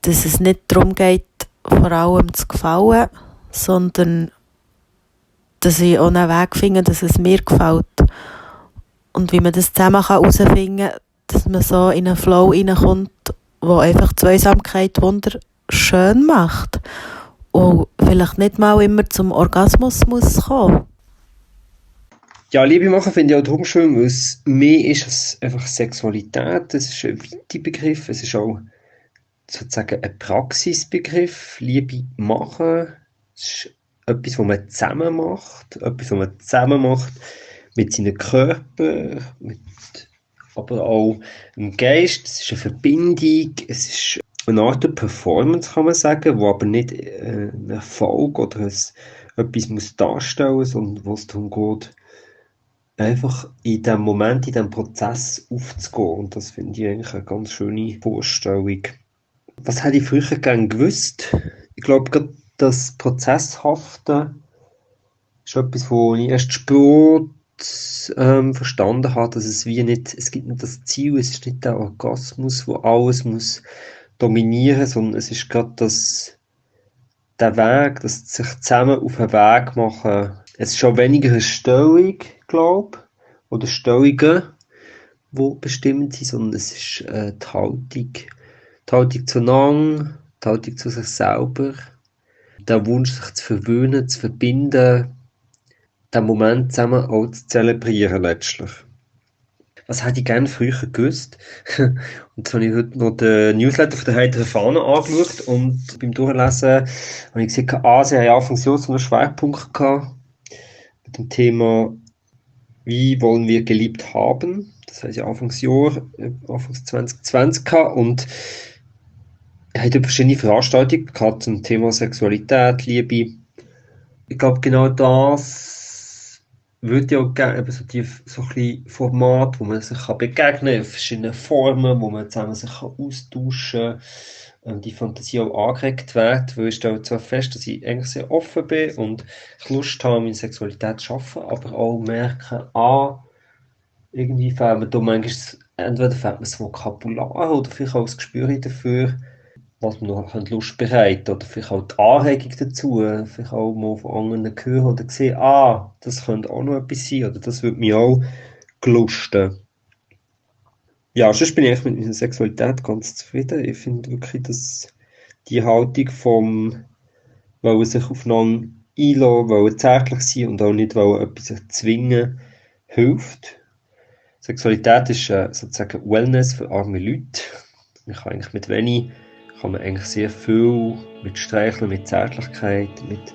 dass es nicht darum geht, vor allem zu gefallen, sondern dass ich auch einen Weg finde, dass es mir gefällt. Und wie man das zusammen herausfinden kann, dass man so in einen Flow reinkommt, der einfach die Zweisamkeit wunderschön macht und vielleicht nicht mal immer zum Orgasmus muss kommen. Ja, Liebe machen finde ich auch darum schön, weil es mehr ist als einfach Sexualität. Es ist ein weiter Begriff, es ist auch sozusagen ein Praxisbegriff. Liebe machen, es ist etwas, was man zusammen macht, mit seinem Körper, aber auch im Geist. Es ist eine Verbindung, es ist eine Art Performance, kann man sagen, wo aber nicht ein Erfolg oder etwas muss darstellen muss, sondern wo es darum geht, einfach in dem Moment, in diesem Prozess aufzugehen. Und das finde ich eigentlich eine ganz schöne Vorstellung. Was hätte ich früher gerne gewusst? Ich glaube, gerade das Prozesshafte ist etwas, wo ich erst spät verstanden habe, dass es gibt nicht das Ziel, es ist nicht der Orgasmus, wo alles muss dominieren, sondern es ist gerade der Weg, das sich zusammen auf einen Weg machen. Es ist schon weniger eine Stellung, glaube ich, oder Stellungen, die bestimmend sind, sondern es ist die Haltung zueinander, die Haltung zu sich selber, der Wunsch, sich zu verwöhnen, zu verbinden, den Moment zusammen auch zu zelebrieren letztlich. Was hätte ich gerne früher gewusst? Und jetzt habe ich heute noch den Newsletter von der Heiteren Fahne angeschaut und beim Durchlesen habe ich gesehen, sie haben Anfangs Jahr so einen Schwerpunkt gehabt mit dem Thema «Wie wollen wir geliebt haben?» Das heisst ja Anfangs 2020 gehabt und er hat verschiedene Veranstaltungen gehabt zum Thema Sexualität, Liebe. Ich glaube, genau das würde ja auch gerne eben so ein bisschen Format, wo man sich begegnen kann, in verschiedenen Formen, wo man zusammen sich austauschen kann, die Fantasie auch angeregt wird, weil ich stelle zwar fest, dass ich eigentlich sehr offen bin und ich Lust habe, meine Sexualität zu arbeiten, aber auch merke, irgendwie fehlt mir da manchmal, entweder fehlt mir das Vokabular oder vielleicht auch das Gespür dafür, was man noch Lust bereitet oder vielleicht auch die Anregung dazu, vielleicht auch mal von anderen hören oder sehen, das könnte auch noch etwas sein oder das würde mich auch gelusten. Ja, sonst bin ich eigentlich mit meiner Sexualität ganz zufrieden. Ich finde wirklich, dass die Haltung vom wollen sich aufeinander einlassen, wollen zärtlich sein und auch nicht wollen etwas zwingen, hilft. Sexualität ist sozusagen Wellness für arme Leute. Man kann eigentlich mit wenig kann man eigentlich sehr viel mit Streicheln, mit Zärtlichkeit, mit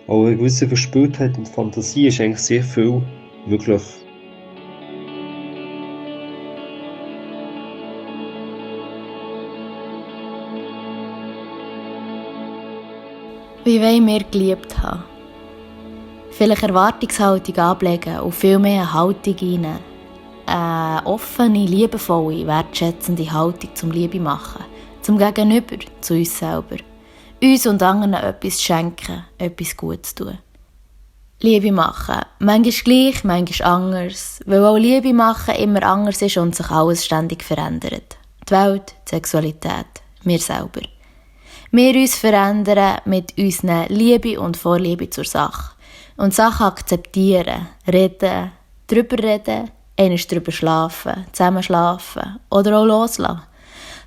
auch einer gewissen Verspürtheit und Fantasie ist eigentlich sehr viel möglich. Wie wollen wir geliebt haben? Vielleicht Erwartungshaltung ablegen und viel mehr eine Haltung rein. Eine offene, liebevolle, wertschätzende Haltung zum Liebe machen. Zum Gegenüber, zu uns selber. Uns und anderen etwas schenken, etwas Gutes tun. Liebe machen. Manchmal gleich, manchmal anders. Weil auch Liebe machen immer anders ist und sich alles ständig verändert. Die Welt, die Sexualität, wir selber. Wir uns verändern mit unseren Liebe und Vorliebe zur Sache. Und Sachen akzeptieren, reden, drüber reden, einmal drüber schlafen, zusammen schlafen oder auch loslassen.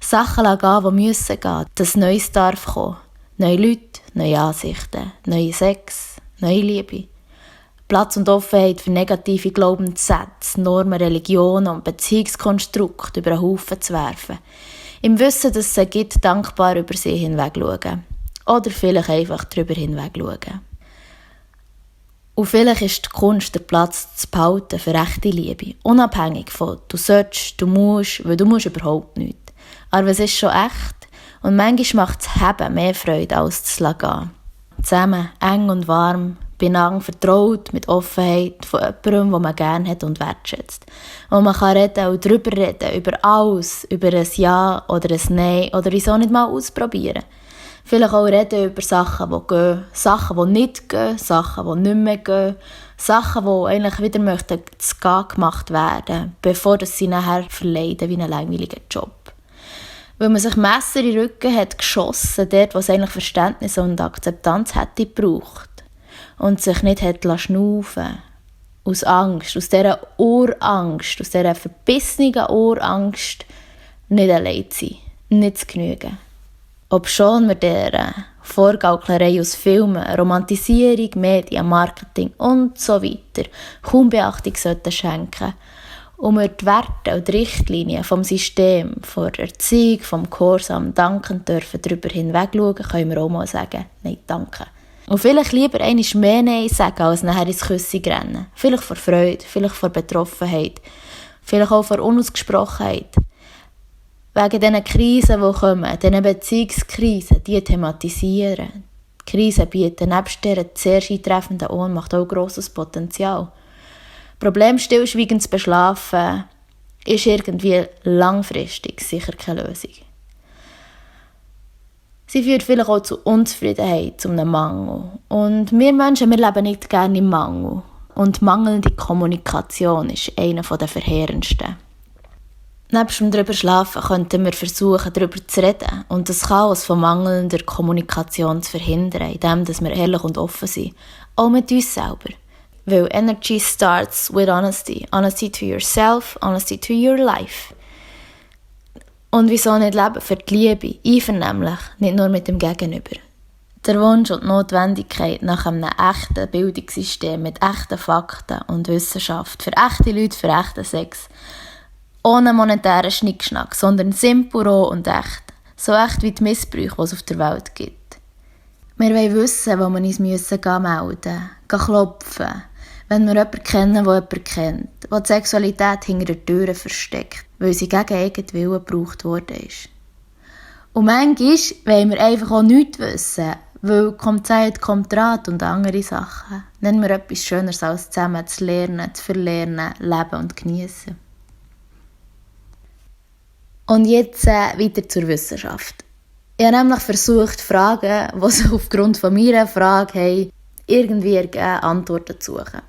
Sachen gehen, die müssen gehen, dass Neues darf kommen. Neue Leute, neue Ansichten, neue Sex, neue Liebe. Platz und Offenheit für negative Glaubenssätze, Normen, Religionen und Beziehungskonstrukte über einen Haufen zu werfen. Im Wissen, dass es sie gibt, dankbar über sie hinweg schauen. Oder vielleicht einfach darüber hinweg schauen. Und vielleicht ist die Kunst, den Platz zu behalten für echte Liebe. Unabhängig von du sollst, du musst, weil du musst überhaupt nichts. Aber es ist schon echt und manchmal macht das Haben mehr Freude als das Lassen. Zusammen, eng und warm, beieinander vertraut, mit Offenheit von jemandem, den man gerne hat und wertschätzt. Wo man kann reden und darüber reden, über alles, über ein Ja oder ein Nein oder wieso nicht mal ausprobieren. Vielleicht auch reden über Sachen, die gehen, Sachen, die nicht gehen, Sachen, die nicht mehr gehen, Sachen, die eigentlich wieder möchten zu gehen gemacht werden, bevor sie nachher verleiden wie einen langweiligen Job. Weil man sich Messer in den Rücken hat geschossen, dort, wo es eigentlich Verständnis und Akzeptanz hätte gebraucht. Und sich nicht hat schnaufen. Aus Angst, aus dieser Urangst, aus dieser verbissenen Urangst, nicht allein zu sein, nicht zu genügen. Obschon wir dieser Vorgauklerei aus Filmen, Romantisierung, Medien, Marketing und so weiter kaum Beachtung sollten schenken und wir die Werte und die Richtlinien vom System, von der Erziehung, vom Gehorsam dankend dürfen darüber hinwegschauen, können wir auch mal sagen, nein, danke. Und vielleicht lieber einmal mehr Nein sagen, als nachher ins Küssen rennen. Vielleicht vor Freude, vielleicht vor Betroffenheit, vielleicht auch vor Unausgesprochenheit. Wegen diesen Krisen, die kommen, diesen Beziehungskrisen, die thematisieren. Die Krisen bieten nebst dieser sehr eintreffenden Ohnmacht auch grosses Potenzial. Problem stillschweigend zu beschlafen, ist irgendwie langfristig sicher keine Lösung. Sie führt vielleicht auch zu Unzufriedenheit, zu einem Mangel. Und wir Menschen, wir leben nicht gerne im Mangel. Und mangelnde Kommunikation ist einer der verheerendsten. Nebst dem drüber schlafen könnten wir versuchen, darüber zu reden und das Chaos von mangelnder Kommunikation zu verhindern, indem wir ehrlich und offen sind. Auch mit uns selber. Weil Energy starts with honesty. Honesty to yourself, honesty to your life. Und wieso nicht leben für die Liebe, einvernehmlich, nicht nur mit dem Gegenüber. Der Wunsch und die Notwendigkeit nach einem echten Bildungssystem mit echten Fakten und Wissenschaft, für echte Leute, für echten Sex. Ohne monetären Schnickschnack, sondern simpel, roh und echt. So echt wie die Missbrüche, die es auf der Welt gibt. Wir wollen wissen, wo wir uns melden, klopfen, wenn wir jemanden kennen, der jemanden kennt, wo die Sexualität hinter der Türe versteckt, weil sie gegen eigenen Willen gebraucht worden ist. Und manchmal wollen wir einfach auch nichts wissen, weil kommt Zeit, kommt Rat und andere Sachen. Nennen wir etwas Schöneres als zusammen zu lernen, zu verlernen, leben und geniessen. Und jetzt weiter zur Wissenschaft. Ich habe nämlich versucht, Fragen, die sich aufgrund von meiner Frage haben, irgendwie Antworten zu suchen.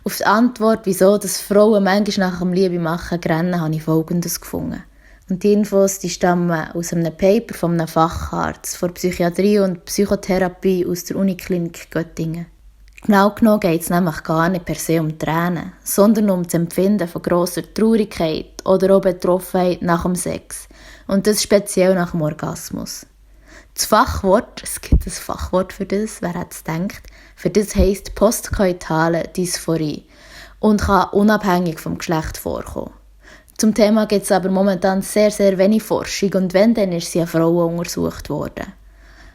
Auf die Antwort, wieso dass Frauen manchmal nach dem Liebe-Machen rennen, habe ich Folgendes gefunden. Und die Infos die stammen aus einem Paper von einem Facharzt von Psychiatrie und Psychotherapie aus der Uniklinik Göttingen. Genau genommen geht es nämlich gar nicht per se um Tränen, sondern um das Empfinden von grosser Traurigkeit oder auch Betroffenheit nach dem Sex. Und das speziell nach dem Orgasmus. Das Fachwort, es gibt ein Fachwort für das, wer hätte es gedacht, für das heisst postkoitale Dysphorie und kann unabhängig vom Geschlecht vorkommen. Zum Thema gibt es aber momentan sehr, sehr wenig Forschung und wenn, dann ist sie an Frauen untersucht worden.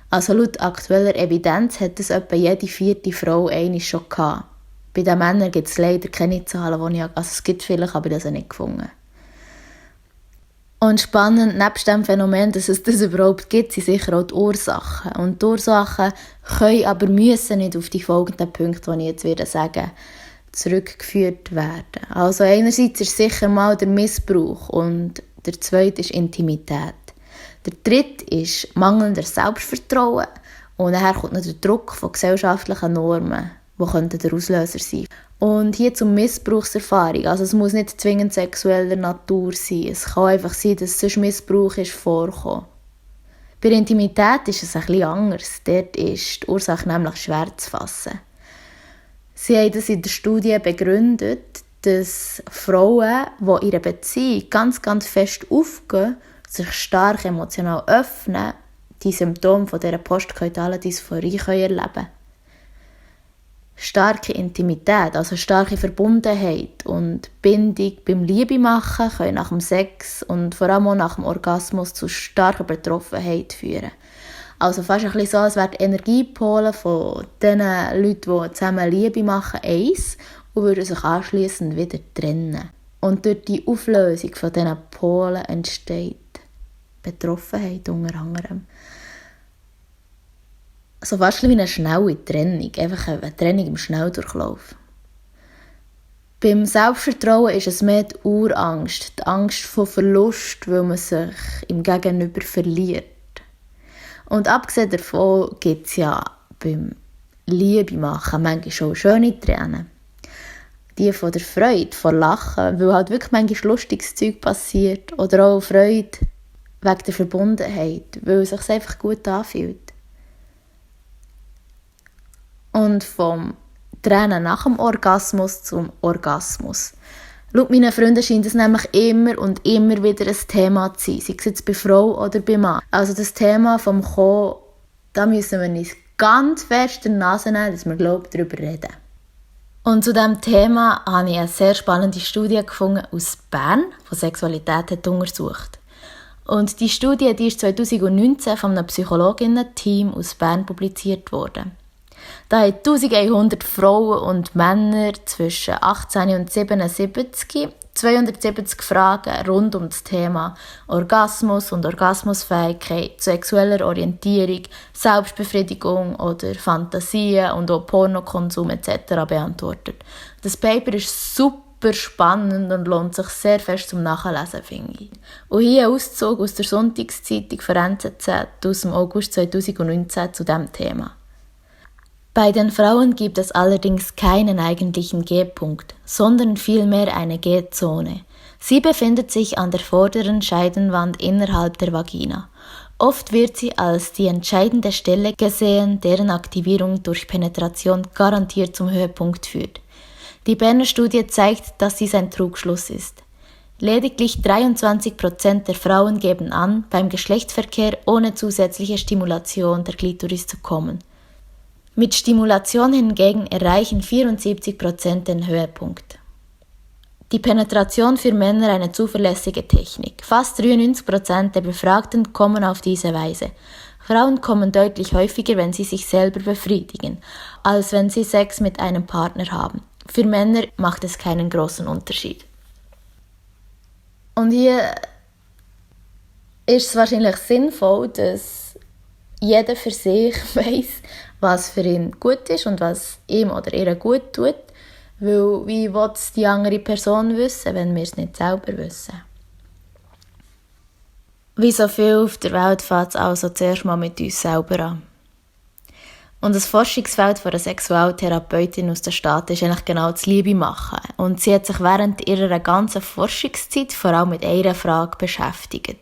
Also laut aktueller Evidenz hat es etwa jede 4. Frau einmal schon gehabt. Bei den Männern gibt es leider keine Zahlen, also es gibt vielleicht, aber das habe ich nicht gefunden. Und spannend, nebst dem Phänomen, dass es das überhaupt gibt, sind sicher auch die Ursachen. Und die Ursachen können aber müssen nicht auf die folgenden Punkte, die ich jetzt wieder sagen, zurückgeführt werden. Also einerseits ist sicher mal der Missbrauch und der zweite ist Intimität. Der dritte ist mangelnder Selbstvertrauen und daher kommt noch der Druck von gesellschaftlichen Normen, die der Auslöser sein könnten. Und hier zur Missbrauchserfahrung. Also es muss nicht zwingend sexueller Natur sein. Es kann einfach sein, dass sonst Missbrauch ist vorkommen. Bei Intimität ist es ein bisschen anders. Dort ist die Ursache nämlich schwer zu fassen. Sie haben das in der Studie begründet, dass Frauen, die ihre Beziehung ganz, ganz fest aufgehen, sich stark emotional öffnen, die Symptome von dieser postkoitalen Dysphorie erleben können. Starke Intimität, also starke Verbundenheit und Bindung beim Liebemachen können nach dem Sex und vor allem auch nach dem Orgasmus zu starker Betroffenheit führen. Also fast ein bisschen so, als wären die Energiepole von den Leuten, die zusammen Liebe machen, eins und würden sich anschliessend wieder trennen. Und durch die Auflösung von diesen Polen entsteht Betroffenheit unter anderem. so fast wie eine schnelle Trennung, einfach eine Trennung im Schnelldurchlauf. Beim Selbstvertrauen ist es mehr die Urangst, die Angst vor Verlust, weil man sich im Gegenüber verliert. Und abgesehen davon gibt es ja beim Liebe machen manchmal auch schöne Tränen. Die von der Freude, von Lachen, weil halt wirklich manchmal lustiges Zeug passiert. Oder auch Freude wegen der Verbundenheit, weil es sich einfach gut anfühlt. Und vom Tränen nach dem Orgasmus zum Orgasmus. Laut meinen Freunden scheint es nämlich immer und immer wieder ein Thema zu sein, sei es jetzt bei Frau oder bei Mann. Also das Thema vom Kommen, da müssen wir uns ganz fest in die Nase nehmen, dass wir darüber reden. Und zu diesem Thema habe ich eine sehr spannende Studie gefunden aus Bern, die Sexualität hat untersucht. Und die Studie die ist 2019 von einem Psychologinnen-Team aus Bern publiziert worden. Da haben 1100 Frauen und Männer zwischen 18 und 77 270 Fragen rund um das Thema Orgasmus und Orgasmusfähigkeit, sexueller Orientierung, Selbstbefriedigung oder Fantasien und auch Pornokonsum etc. beantwortet. Das Paper ist super spannend und lohnt sich sehr fest zum Nachlesen, finde ich. Und hier ein Auszug aus der Sonntagszeitung von NZZ aus dem August 2019 zu diesem Thema. Bei den Frauen gibt es allerdings keinen eigentlichen G-Punkt, sondern vielmehr eine G-Zone. Sie befindet sich an der vorderen Scheidenwand innerhalb der Vagina. Oft wird sie als die entscheidende Stelle gesehen, deren Aktivierung durch Penetration garantiert zum Höhepunkt führt. Die Berner Studie zeigt, dass dies ein Trugschluss ist. Lediglich 23% der Frauen geben an, beim Geschlechtsverkehr ohne zusätzliche Stimulation der Klitoris zu kommen. Mit Stimulation hingegen erreichen 74% den Höhepunkt. Die Penetration für Männer eine zuverlässige Technik. Fast 93% der Befragten kommen auf diese Weise. Frauen kommen deutlich häufiger, wenn sie sich selber befriedigen, als wenn sie Sex mit einem Partner haben. Für Männer macht es keinen großen Unterschied. Und hier ist es wahrscheinlich sinnvoll, dass jeder für sich weiss, was für ihn gut ist und was ihm oder ihr gut tut. Weil wie will es die andere Person wissen, wenn wir es nicht selber wissen? Wie so viel auf der Welt fängt es also zuerst mal mit uns selber an. Und das Forschungsfeld von einer Sexualtherapeutin aus den Staaten ist eigentlich genau das Liebe machen. Und sie hat sich während ihrer ganzen Forschungszeit vor allem mit einer Frage beschäftigt.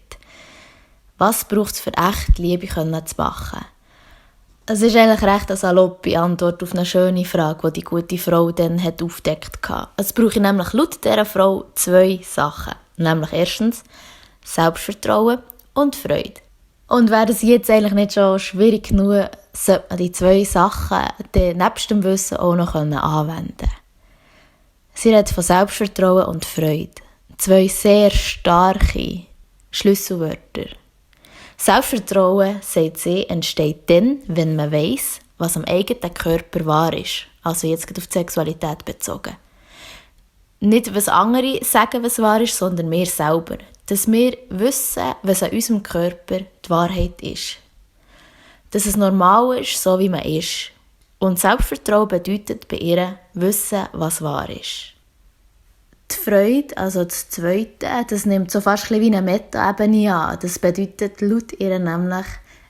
Was braucht es für echt Liebe zu machen? Es ist eigentlich recht eine saloppe Antwort auf eine schöne Frage, die die gute Frau dann hat aufgedeckt hat. Es brauche nämlich laut dieser Frau 2 Sachen. Nämlich erstens Selbstvertrauen und Freude. Und wäre es jetzt eigentlich nicht schon schwierig genug, sollte man die 2 Sachen dann nebst dem Wissen auch noch anwenden können. Sie redet von Selbstvertrauen und Freude. 2 sehr starke Schlüsselwörter. Selbstvertrauen, sagt sie, entsteht dann, wenn man weiss, was am eigenen Körper wahr ist. Also jetzt auf die Sexualität bezogen. Nicht, was andere sagen, was wahr ist, sondern wir selber. Dass wir wissen, was an unserem Körper die Wahrheit ist. Dass es normal ist, so wie man ist. Und Selbstvertrauen bedeutet bei ihr wissen, was wahr ist. Die Freude, also das Zweite, das nimmt so fast wie eine Meta-Ebene an. Das bedeutet laut ihr nämlich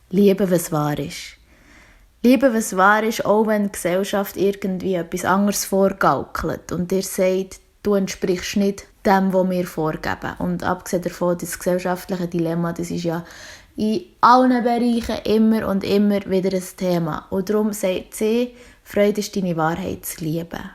lieben, was wahr ist. Lieben, was wahr ist, auch wenn die Gesellschaft irgendwie etwas anderes vorgaukelt und ihr sagt, du entsprichst nicht dem, was wir vorgeben. Und abgesehen davon, das gesellschaftliche Dilemma, das ist ja in allen Bereichen immer und immer wieder ein Thema. Und darum sagt sie, Freude ist deine Wahrheit zu lieben.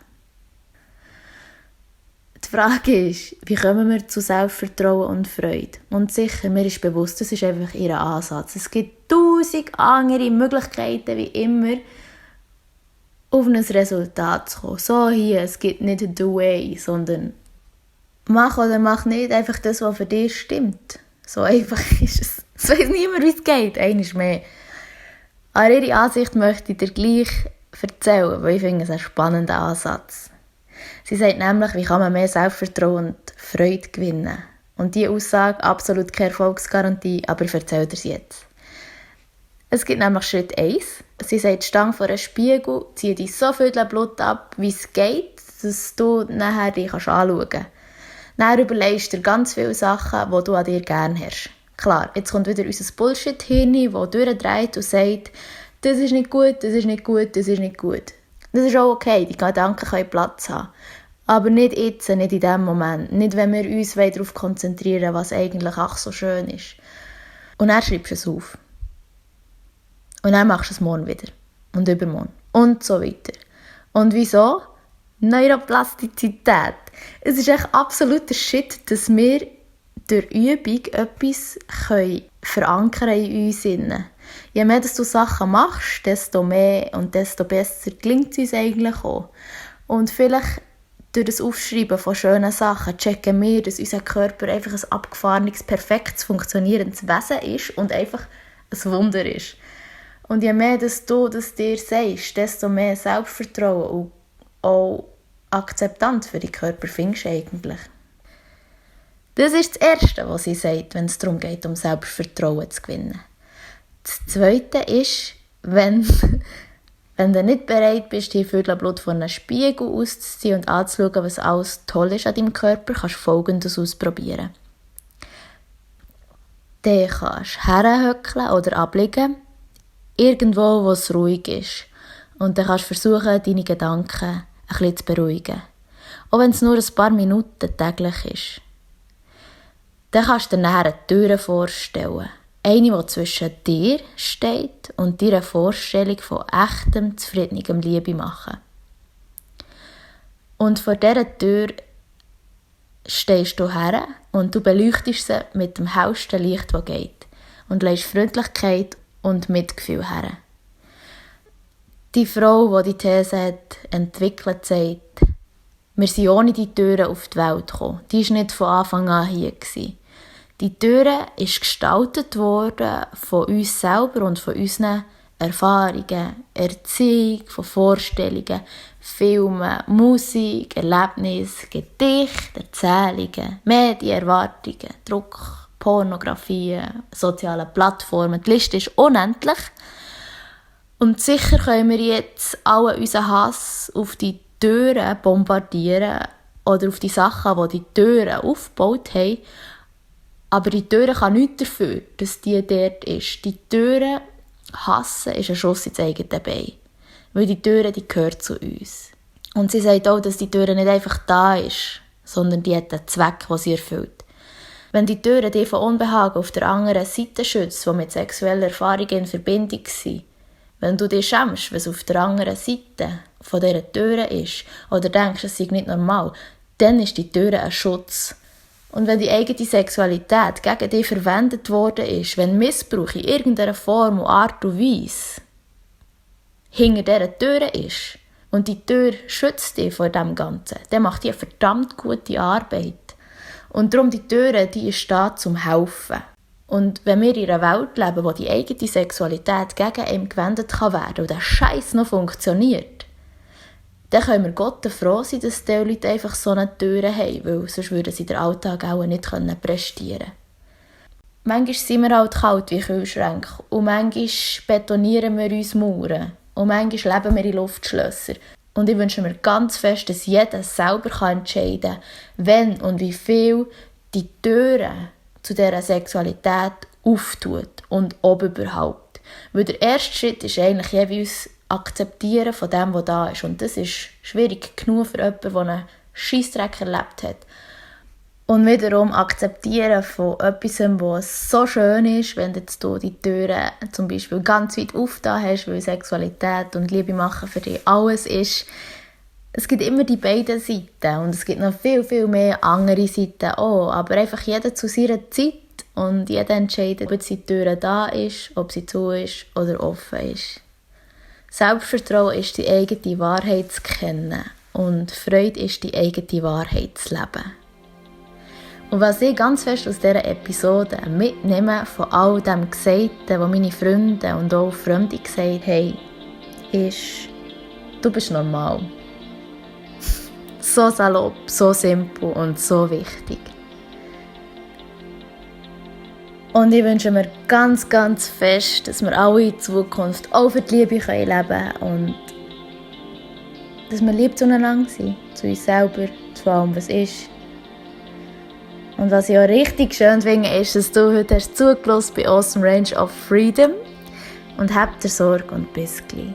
Die Frage ist, wie kommen wir zu Selbstvertrauen und Freude? Und sicher, mir ist bewusst, das ist einfach ihr Ansatz. Es gibt 1000 andere Möglichkeiten, wie immer, auf ein Resultat zu kommen. So hier, es gibt nicht the way, sondern mach oder mach nicht einfach das, was für dich stimmt. So einfach ist es. Es weiss niemand, wie es geht, einmal mehr. Aber ihre Ansicht möchte ich dir gleich erzählen, weil ich finde es einen spannenden Ansatz. Sie sagt nämlich, wie kann man mehr Selbstvertrauen und Freude gewinnen. Und diese Aussage, absolut keine Erfolgsgarantie, aber ich erzähle dir es jetzt. Es gibt nämlich Schritt 1. sie sagt, stang vor einem Spiegel, zieh dir so viel Blut ab, wie es geht, dass du nachher dich anschauen kannst. Dann überlegst du dir ganz viele Sachen, die du an dir gerne hast. Klar, jetzt kommt wieder unser Bullshit-Hirn, das durchdreht und sagt, das ist nicht gut, das ist nicht gut, das ist nicht gut. Das ist auch okay, die Gedanken können Platz haben. Aber nicht jetzt, nicht in diesem Moment. Nicht, wenn wir uns darauf konzentrieren, was eigentlich auch so schön ist. Und dann schreibst du es auf. Und dann machst du es morgen wieder. Und übermorgen. Und so weiter. Und wieso? Neuroplastizität. Es ist echt absoluter Shit, dass wir durch Übung etwas verankern in uns. Je mehr dass du Sachen machst, desto mehr und desto besser gelingt es uns eigentlich auch. Und vielleicht durch das Aufschreiben von schönen Sachen checken wir, dass unser Körper einfach ein abgefahrenes, perfektes, funktionierendes Wesen ist und einfach ein Wunder ist. Und je mehr dass du das dir sagst, desto mehr Selbstvertrauen und auch Akzeptanz für deinen Körper findest du eigentlich. Das ist das Erste, was sie sagt, wenn es darum geht, um Selbstvertrauen zu gewinnen. Das Zweite ist, wenn du nicht bereit bist, dir viel Blut von einem Spiegel auszuziehen und anzuschauen, was alles toll ist an deinem Körper, kannst du Folgendes ausprobieren. Dann kannst du herhöckeln oder abliegen, irgendwo, wo es ruhig ist. Und dann kannst du versuchen, deine Gedanken ein bisschen zu beruhigen. Auch wenn es nur ein paar Minuten täglich ist. Dann kannst du dir nachher eine Tür vorstellen. Eine, die zwischen dir steht und dir eine Vorstellung von echtem, zufriedenem Liebe machen. Und vor dieser Tür stehst du her und du beleuchtest sie mit dem hellsten Licht, das geht. Und legst Freundlichkeit und Mitgefühl her. Die Frau, die die These hat entwickelt, sagt, wir sind ohne die Türen auf die Welt gekommen. Die war nicht von Anfang an hier. Die Türe ist gestaltet worden von uns selber und von unseren Erfahrungen, Erziehung, von Vorstellungen, Filmen, Musik, Erlebnisse, Gedichte, Erzählungen, Medien, Erwartungen, Druck, Pornografie, soziale Plattformen. Die Liste ist unendlich. Und sicher können wir jetzt alle unseren Hass auf die Türen bombardieren oder auf die Sachen, die die Türen aufgebaut haben. Aber die Türe kann nichts dafür, dass die dort ist. Die Türe hassen ist ein Schuss ins eigene Bein. Weil die Türe, die gehört zu uns. Und sie sagt auch, dass die Türe nicht einfach da ist, sondern die hat einen Zweck, den sie erfüllt. Wenn die Türe dich von Unbehagen auf der anderen Seite schützt, die mit sexueller Erfahrung in Verbindung sind, wenn du dich schämst, was auf der anderen Seite von dieser Türe ist, oder denkst, es sei nicht normal, dann ist die Türe ein Schutz. Und wenn die eigene Sexualität gegen dich verwendet worden ist, wenn Missbrauch in irgendeiner Form und Art und Weise hinter dieser Tür ist und die Tür schützt dich vor dem Ganzen, dann macht die eine verdammt gute Arbeit. Und darum die Tür, die ist da zum Helfen. Und wenn wir in einer Welt leben, wo die eigene Sexualität gegen einen gewendet kann werden und der Scheiß noch funktioniert, dann können wir Gott froh sein, dass die Leute einfach so eine Tür haben, weil sonst würden sie den Alltag auch nicht prestieren können. Manchmal sind wir halt kalt wie Kühlschränke und manchmal betonieren wir uns Mauern und manchmal leben wir in Luftschlössern. Und ich wünsche mir ganz fest, dass jeder selber entscheiden kann, wenn und wie viel die Türen zu dieser Sexualität auftut und ob überhaupt. Weil der erste Schritt ist eigentlich jeweils Akzeptieren von dem, was da ist. Und das ist schwierig genug für jemanden, der einen Scheissdreck erlebt hat. Und wiederum akzeptieren von etwas, was so schön ist, wenn jetzt du die Türen zum Beispiel ganz weit aufgetan hast, weil Sexualität und Liebe machen für dich alles ist. Es gibt immer die beiden Seiten und es gibt noch viel, viel mehr andere Seiten auch. Aber einfach jeder zu seiner Zeit und jeder entscheidet, ob die Tür da ist, ob sie zu ist oder offen ist. Selbstvertrauen ist die eigene Wahrheit zu kennen und Freude ist die eigene Wahrheit zu leben. Und was ich ganz fest aus dieser Episode mitnehme von all dem Gesagten, was meine Freunde und auch Fremde gesagt haben, ist, du bist normal. So salopp, so simpel und so wichtig. Und ich wünsche mir ganz, ganz fest, dass wir alle in Zukunft auch für die Liebe leben können und dass wir lieb zueinander sind, zu uns selber, zu allem, was ist. Und was ich auch richtig schön finde, ist, dass du heute hast zugelassen bei Awesome Range of Freedom. Und habt ihr Sorge und bis gleich.